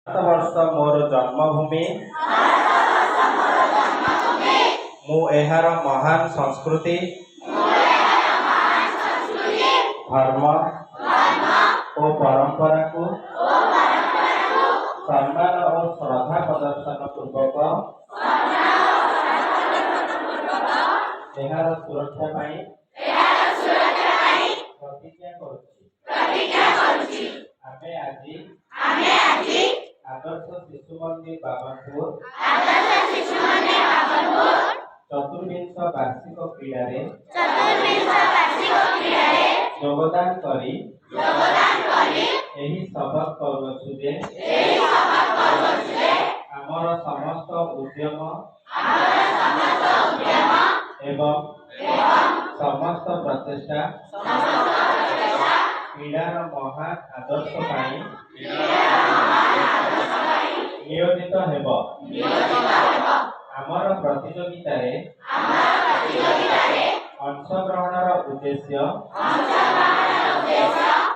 ଭାରତବର୍ଷ ମୋର ଜନ୍ମଭୂମି। ମୁଁ ଏହାର ମହାନ ସଂସ୍କୃତି, ଧର୍ମ ଓ ପରମ୍ପରାକୁ ସମ୍ମାନ ଓ ଶ୍ରଦ୍ଧା ପ୍ରଦର୍ଶନ ପୂର୍ବକ ଏହାର ସୁରକ୍ଷା ପାଇଁ ପ୍ରତିଜ୍ଞା କରୁଛି। ଆମେ ଆଜି ଆଦର୍ଶ ଶିଶୁ ମନ୍ଦିର ବାବନପୁର ଚତୁର୍ବିଂଶ ବାର୍ଷିକ କ୍ରୀଡ଼ାରେ ଯୋଗଦାନ କରି ଏହି ଶପଥ କରୁଅଛୁ ଯେ ଆମର ସମସ୍ତ ଉଦ୍ୟମ ଏବଂ ସମସ୍ତ ପ୍ରଚେଷ୍ଟା କ୍ରୀଡ଼ାର ମହାନ ଆଦର୍ଶ ପାଇଁ ନିୟୋଜିତ ହେବ। ଆମର ପ୍ରତିଯୋଗିତାରେ ଅଂଶଗ୍ରହଣର ଉଦ୍ଦେଶ୍ୟ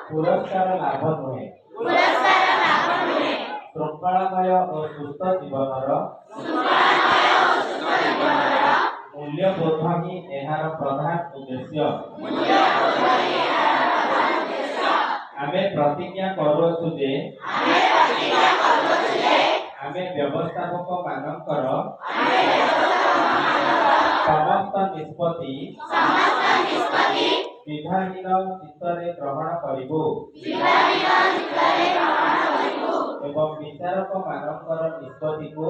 ପୁରସ୍କାର ଲାଭ ନୁହେଁ, ଶୃଙ୍ଖଳାମୟ ଓ ସୁସ୍ଥ ଜୀବନର ମୂଲ୍ୟବୋଧ ହିଁ ଏହାର ପ୍ରଧାନ ଉଦ୍ଦେଶ୍ୟ। ଆମେ ପ୍ରତିଜ୍ଞା କରୁଅଛୁ ଯେ ଆମେ ବ୍ୟବସ୍ଥାପକମାନଙ୍କର ସମସ୍ତ ନିଷ୍ପତ୍ତି ଦ୍ୱିଧାହୀନ ଚିତ୍ତରେ ଗ୍ରହଣ କରିବୁ ଏବଂ ବିଚାରକମାନଙ୍କର ନିଷ୍ପତ୍ତିକୁ